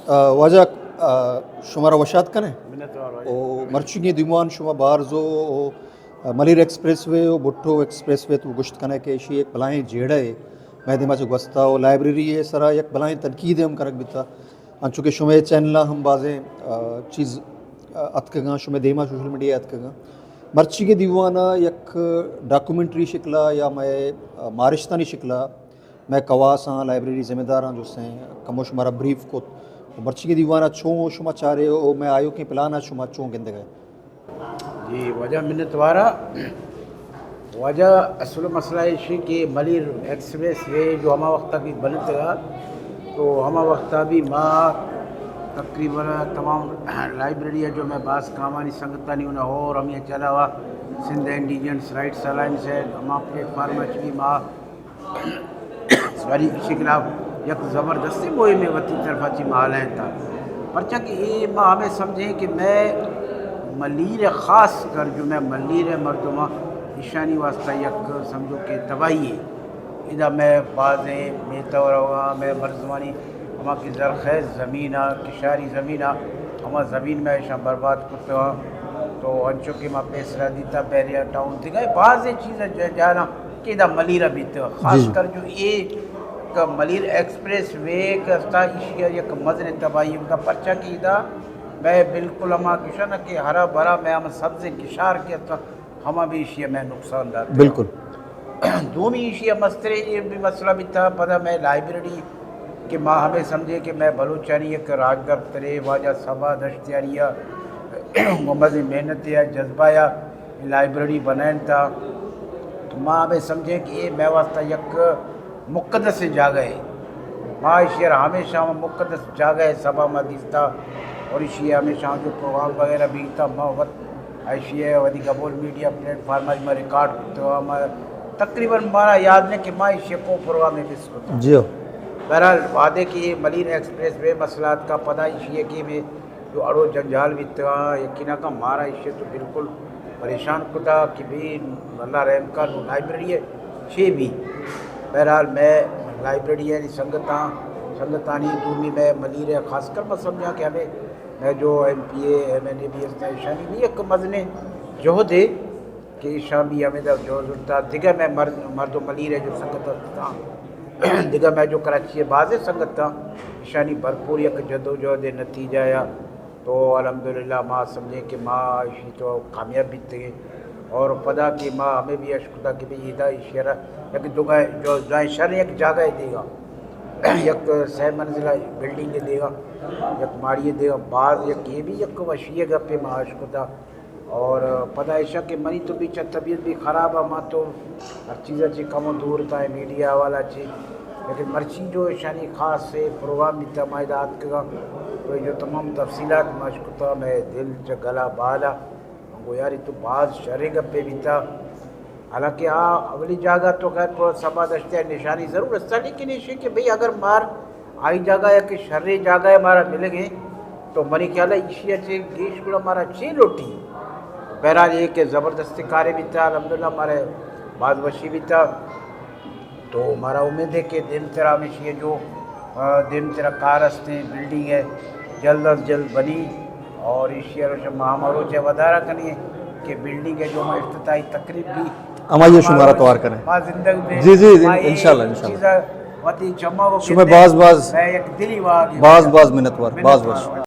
آ، واجہ، آ، شمارا وشات کنیں۔ منتوار واجہ۔ او مرچیگیں دیوان شما بارز و، او، آ، ملیر ایکسپریس وے و بھٹو ایکسپریس وے تو گوشت کنئے کہ ایشی یک بلاہیں جیڑہ ہے۔ مئے دیما چہ گوستا و لائبریری ءِ سرا یک بلاہیں تنقید ہم کنگ بیتا۔ انچو کہ شمئے چینل ہم بازیں، آ، چیز، آ، اتکگاں، شمئے دیما سوشل میڈیا اتکگاں۔ مرچیگیں دیوان ءَ یک ڈاکومنٹری شکلا یا مئے، آ، مارشتانی شکلا مئے کواساں، لائبریری ذمہ داراں جستیں، کمو شمارا بریف کت۔ و مرچیگیں دیوان ءَ چون شما چارے و مئے آیوکیں پلان ءَ شما چون گندگ ءَ؟ جی، واجہ منتوارا۔ واجہ اصل مسئلہ ایشی کہ ملیر ایکسپریس وے جو ہما وقتا کہ بنتگا، تو ہما وقتا بھی ما تقریباً تمام لائبریری جو میں باز کامانی سنگتانی انہا اور ہمیں چلاوا سندھ انڈیجنس رائٹس الائنس ہے، ہما پلیٹ فارم اچ بھی ما ساری شکلا یک زبردستیں مہمے وتی طرفا چی مالینتا۔ پرچا کہ اے ما ہمیں سمجھیں کہ میں ملیر خاص کر جو میں ملیر مردماں ایشانی واسطہ یک سمجھو کہ تباہی ہے۔ ادا میں بازیں میتہ روگا، میں مرزمانی ہما کہ زرخیز زمین آ، کشاری زمین آ، ہما زمین میں ایشاں برباد کرتگا۔ تو انچو کہ ما پیسرا دیتا، بحریہ ٹاؤن دیگا، بازیں چیز جانا کہ ادا ملیر بیت، خاص جی۔ کر جو اے کہ ملیر ایکسپریس وے کہ استا ایشی یک مزن تباہی ہوتا، پرچا کہ ادا میں بالکل ہما گشن کہ ہرا بھرا میں ہم سبز کشار کے استا ہما بھی ایشی میں نقصان دات۔ بالکل۔ دومی ایشی مسترے یہ بھی مسئلہ بیتا، پدا میں لائبریری کہ ما ہمیں سمجھے کہ میں بلوچانی یک راج دفترے واجہ صبا دشتیاری یا مزن محنت یا جذبہ یا لائبریری بنائینتا، تو ما ہمیں سمجھیں کہ اے مئے واسطہ یک مقدس جاگہ ہے۔ ما ایشی ءَ را ہمیشہ ہم مقدس جاگہ ہے، صبا ما دیستا اور ایشی ءَ ہمیشہ ہم جو پروگرام وغیرہ بیتا، ما وت ایشی ءَ ودی گبول میڈیا پلیٹ فارم ءَ ما ریکارڈ کرتا، ما تقریباً مارا یاد نہیں کہ ما ایشی ءَ کو پروگرام مس کرتا۔ جی ہو۔ بہرحال، وعدے کہ یہ ملیر ایکسپریس وے مسئلہ اتکا، پدا ایشی ءَ کہ میں جو اڑو جنجال بیتگاں، یقیناً کہ مارا ایشی تو بالکل پریشان کتا کہ بھی اللہ رحم کا نو لائبریری ہے چے بھی۔ بہرحال میں لائبریری ہے سنگتاں، سنگتانی دومی میں ملیر ہے، خاص کر میں سمجھا کہ ہمیں میں جو ایم پی اے، ایم این اے بھی ہستا، ایشانی بھی یک مزنے جہد ہے کہ ایشاں بھی ہمیں در جو زرتا۔ دگہ میں مرد، مردم ملیر ہے جو سنگت ہستا، دگہ میں جو کراچی ہے بازیں سنگتاں، ایشانی بھرپور یک جدوجہد نتیجہ یا تو الحمدللہ ما سمجھیں کہ ما ایشی تو کامیاب بیتگیں۔ اور پدا کہ ما ہمیں بھی اشکتا کہ بھئی ادا ایشی را یک دگہ جو جائیں شر یک جاگہ دیگا، یک سہ منزلہ بلڈنگ دیگا، یک ماڑی دیگا، باز یک یہ بھی یک وشی گپے ما اشکتا۔ اور پدا ایشا کہ منی تو بیچا طبیعت بھی خراب ہے، ما تو ہر چیز چی کم و دور تا میڈیا والا چی، لیکن مرچی جو ایشانی خاص سے پروگرام بیتا ما ادا آتکگا، تو جو تمام تفصیلات ما اشکتا، میں دل چ گلا بالا، من گو یاری تو باز شریں گپے بیتا۔ حالانکہ آ اولی جاگہ تو خیر پر سبا دشتیا نشانی ضرور است، لیکن ایشی کہ بھئی اگر مار آئی جاگہ یا کہ شریں جاگہ ہے مارا ملگیں، تو منی خیال ہے ایشی چے گیش گڑا مارا چے لوٹی۔ بہرحال یہ کہ زبردست کارے بیتا، الحمدللہ مارے باز وشی بیتا۔ تو مارا امید ہے کہ دیمترا ہمیشی جو، آ، دیمترا کار ہستیں، بلڈنگ ہے، جلد از جلد بنی اور ایشی روش ماہ مروچ ودارا کنی کہ بلڈنگ ہے جو ہم افتتاحی تقریب بھی ہمائی شمارا توار کریں۔ ما زندگ بے، جی، جی، جی، ما یہ انشاءاللہ، انشاءاللہ۔ چیزا وتی چماں کو شمئے باز باز، میں یک دلی واگی باز باز منتوار، باز باز۔